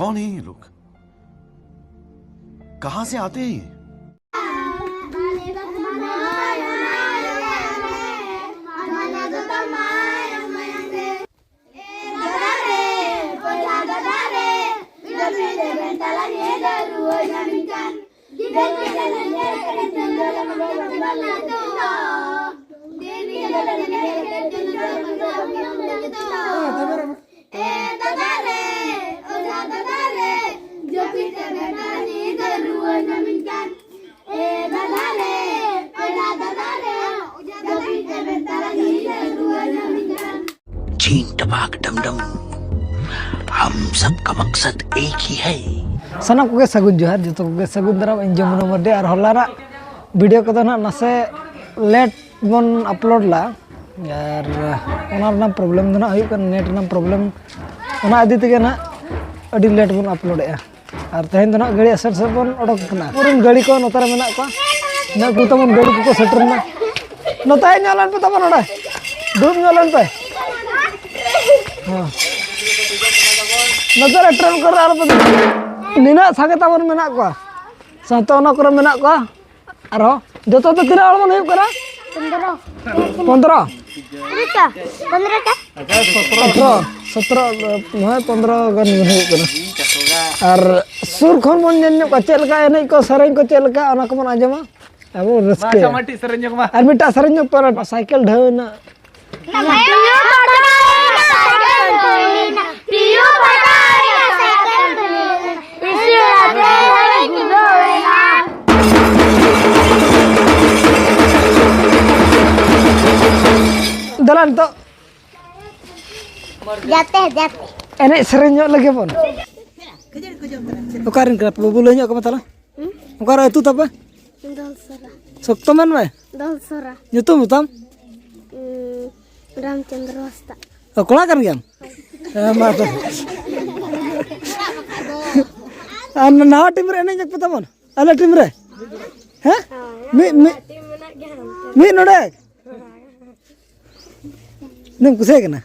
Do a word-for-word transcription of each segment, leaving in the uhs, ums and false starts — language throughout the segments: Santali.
कौन है ये लोग? कहां से आते हैं ये? छीन टपाक डम डम, हम सबका मकसद एक ही है। ᱥᱟᱱᱟᱢ ᱠᱚᱜᱮ ᱥᱟᱹᱜᱩᱱ ᱡᱚᱦᱟᱨ, ᱡᱚᱛᱚ ᱠᱚᱜᱮ ᱥᱟᱹᱜᱩᱱ ᱫᱟᱨᱟᱢ᱾ ᱤᱧ ᱡᱚᱢᱩᱱᱟ ᱢᱟᱨᱰᱤ ᱟᱨ ᱦᱚᱞᱟᱱᱟᱜ ᱵᱷᱤᱰᱤᱭᱳ ᱠᱚᱫᱚ ᱱᱟᱦᱟᱜ ᱱᱟᱥᱮ ᱞᱮᱴ ᱵᱚᱱ ᱟᱯᱞᱳᱰ ᱞᱟ, ᱟᱨ ᱚᱱᱟ ᱨᱮᱱᱟᱜ ᱯᱨᱚᱵᱞᱮᱢ ᱫᱚ ᱱᱟᱦᱟᱜ ᱦᱩᱭᱩᱜ ᱠᱟᱱᱟ ᱱᱮᱴ ᱨᱮᱱᱟᱜ ᱯᱨᱚᱵᱞᱮᱢ, ᱚᱱᱟ ᱤᱫᱤ ᱛᱮᱜᱮ ᱱᱟᱦᱟᱜ ᱟᱹᱰᱤ ᱞᱮᱴ ᱵᱚᱱ ᱟᱯᱞᱳᱰᱮᱜᱼᱟ᱾ ᱟᱨ ᱛᱮᱦᱮᱧ ᱫᱚ ᱱᱟᱦᱟᱜ ᱜᱟᱹᱲᱤ ᱟᱥᱮᱱ ᱥᱮᱫ ᱵᱚᱱ ᱚᱰᱚᱠ ᱟᱠᱟᱱᱟ᱾ ᱟᱵᱚᱨᱮᱱ ᱜᱟᱹᱲᱤ ᱠᱚ ᱱᱚᱛᱮ ᱨᱮ ᱢᱮᱱᱟᱜ ᱠᱚᱣᱟ, ᱢᱮᱱᱟᱜ ᱠᱚ ᱛᱟᱵᱚᱱ ᱜᱟᱹᱲᱤ ᱠᱚᱠᱚ ᱥᱮᱴᱮᱨ ᱮᱱᱟ᱾ ᱱᱚᱛᱮ ᱦᱮᱡ ᱧᱚᱜ ᱞᱮᱱ ᱯᱮ ᱛᱟᱵᱚᱱ ᱱᱚᱰᱮ, ᱫᱩᱲᱩᱵ ᱧᱚᱜ ᱞᱮᱱ ᱯᱮ᱾ ᱦᱮᱸ᱾ ᱱᱚᱛᱮ ᱨᱮ ᱴᱨᱮᱱ ᱠᱚᱨᱮ ᱟᱞᱚ ᱯᱮ ᱫᱩᱲᱩᱵ᱾ ᱱᱤᱱᱟᱹᱜ ᱥᱟᱸᱜᱮ ᱛᱟᱵᱚᱱ ᱢᱮᱱᱟᱜ ᱠᱚᱣᱟ, ᱥᱟᱶᱛᱮ ᱚᱱᱟ ᱠᱚᱨᱮ ᱢᱮᱱᱟᱜ ᱠᱚᱣᱟ᱾ ᱟᱨᱦᱚᱸ ᱡᱚᱛᱚ ᱛᱮ ᱛᱤᱱᱟᱹᱜ ᱦᱚᱲ ᱵᱚᱱ ᱦᱩᱭᱩᱜ ᱠᱟᱱᱟ? ᱯᱚᱱᱫᱽᱨᱚ᱾ ᱯᱚᱱᱫᱽᱨᱚ? ᱛᱤᱱᱟᱹᱜ ᱴᱟ? ᱯᱚᱱᱫᱽᱨᱚ ᱴᱟ? ᱟᱴᱷᱨᱚ, ᱥᱚᱛᱨᱚ, ᱦᱮᱸ, ᱯᱚᱱᱫᱽᱨᱚ ᱜᱟᱱ ᱵᱚᱱ ᱦᱩᱭᱩᱜ ᱠᱟᱱᱟ᱾ ᱟᱨ ᱥᱩᱨ ᱠᱷᱚᱱ ᱵᱚᱱ ᱧᱮᱞ ᱧᱚᱜ ᱠᱚᱣᱟ, ᱪᱮᱫ ᱞᱮᱠᱟ ᱮᱱᱮᱡ ᱠᱚ, ᱥᱮᱨᱮᱧ ᱠᱚ, ᱪᱮᱫ ᱞᱮᱠᱟ, ᱚᱱᱟ ᱠᱚᱵᱚᱱ ᱟᱸᱡᱚᱢᱟ᱾ ᱟᱵᱚ ᱨᱟᱹᱥᱠᱟᱹᱭᱟ᱾ ᱟᱪᱪᱷᱟ, ᱢᱟ, ᱢᱤᱫᱴᱤᱡ ᱥᱮᱨᱮᱧ ᱧᱚᱜ ᱢᱟ᱾ ᱟᱨ ᱢᱤᱫᱴᱟᱝ ᱥᱮᱨᱮᱧ ᱧᱚᱜ ᱯᱮ, ᱥᱟᱭᱠᱮᱞ ᱰᱷᱟᱹᱣ ᱮᱱᱟ᱾ ᱫᱮᱞᱟ ᱱᱤᱛᱚᱜ ᱡᱟᱛᱮ, ᱡᱟᱛᱮ᱾ ᱮᱱᱮᱡ ᱥᱮᱨᱮᱧ ᱧᱚᱜ ᱞᱟᱹᱜᱤᱫ ᱵᱚᱱ᱾ ᱚᱠᱟᱨᱮᱱ ᱠᱟᱱᱟ ᱯᱮ ᱵᱟᱹᱵᱩ? ᱞᱟᱹᱭ ᱧᱚᱜ ᱠᱚᱢᱮ ᱛᱟᱦᱞᱮ᱾ ᱦᱩᱸ? ᱚᱠᱟᱨᱮ ᱟᱹᱛᱩ ᱛᱟᱯᱮ? ᱫᱚᱞᱥᱚᱨᱟ᱾ ᱥᱚᱠᱛᱚ ᱢᱮᱱ ᱢᱮ᱾ ᱫᱚᱞᱥᱚᱨᱟ᱾ ᱧᱩᱛᱩᱢ ᱛᱟᱢ? ᱩᱸ, ᱨᱟᱢᱪᱚᱸᱫᱽᱨᱚ ᱦᱟᱸᱥᱫᱟ᱾ ᱚ, ᱠᱚᱲᱟ ᱠᱟᱱ ᱜᱮᱭᱟᱢ? ᱦᱮᱸ, ᱢᱟ ᱛᱚᱵᱮ᱾ ᱟᱨ ᱱᱟᱣᱟ ᱴᱤᱢ ᱨᱮ ᱮᱱᱮᱡ ᱧᱚᱜ ᱯᱮ ᱛᱟᱵᱚᱱ? ᱟᱞᱮ ᱴᱤᱢ ᱨᱮ? ᱦᱮᱸ? ᱢᱤᱫ, ᱢᱤᱫ, ᱢᱤᱫ ᱱᱚᱰᱮ᱾ ᱤᱱᱟᱹᱢ ᱠᱩᱥᱤᱭᱟᱜ ᱠᱟᱱᱟ?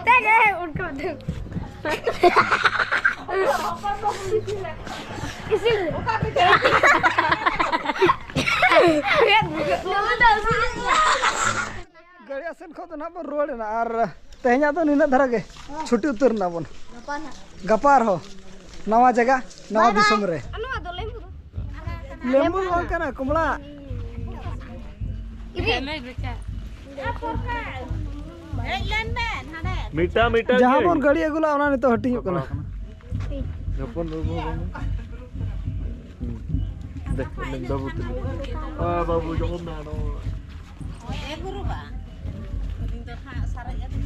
ᱛᱮᱜᱮ ᱩᱱᱠᱩ ᱫᱚ᱾ ᱤᱥᱤᱱ᱾ ᱜᱟᱹᱲᱤᱭᱟ ᱥᱮᱱ ᱠᱷᱚᱱ ᱫᱚ ᱱᱟᱦᱟᱜ ᱵᱚᱱ ᱨᱩᱣᱟᱹᱲ ᱮᱱᱟ ᱟᱨ ᱛᱮᱦᱮᱧᱟᱜ ᱫᱚ ᱱᱤᱱᱟᱹᱜ ᱫᱷᱟᱨᱟ ᱜᱮ᱾ ᱪᱷᱩᱴᱤ ᱩᱛᱟᱹᱨ ᱮᱱᱟ ᱵᱚᱱ᱾ ᱜᱟᱯᱟ ᱱᱟᱦᱟᱜ᱾ ᱜᱟᱯᱟ ᱟᱨᱦᱚᱸ ᱱᱟᱣᱟ ᱡᱟᱭᱜᱟ, ᱱᱟᱣᱟ ᱵᱟᱭ ᱵᱟᱭ᱾ ᱫᱤᱥᱚᱢ ᱨᱮ᱾ ᱱᱚᱣᱟ ᱫᱚ ᱞᱮᱢᱵᱩ ᱫᱚ᱾ ᱞᱮᱢᱵᱩ ᱫᱚ ᱵᱟᱝ ᱠᱟᱱᱟ, ᱠᱚᱢᱞᱟ᱾ ᱤᱫᱤ᱾ ᱦᱮᱡ ᱞᱮᱱ ᱵᱮᱱ ᱦᱟᱸᱰᱮ᱾ ᱢᱤᱫᱴᱟᱝ, ᱢᱤᱫᱴᱟᱝ ᱡᱟᱦᱟᱸ ᱜᱮ᱾ ᱵᱚᱱ ᱜᱟᱹᱲᱤ ᱟᱹᱜᱩ ᱞᱮᱫᱟ, ᱚᱱᱟ ᱱᱤᱛᱚᱜ ᱦᱟᱹᱴᱤᱧᱚᱜ ᱠᱟᱱᱟ᱾ ᱦᱚᱯᱚᱱ ᱵᱟᱹᱵᱩ ᱦᱚᱸ ᱵᱟᱹᱵᱩ᱾ ᱫᱮ, ᱵᱟᱹᱵᱩ ᱛᱩᱞᱩᱡ᱾ ᱟ, ᱵᱟᱹᱵᱩ ᱡᱚᱠᱷᱚᱱ ᱢᱮᱱᱚᱜ᱾ ᱮ ᱜᱩᱨᱩ ᱵᱟ, ᱩᱱᱤ ᱫᱚ ᱦᱟᱸᱜ ᱥᱟᱨᱮᱡ ᱟᱹᱫᱤ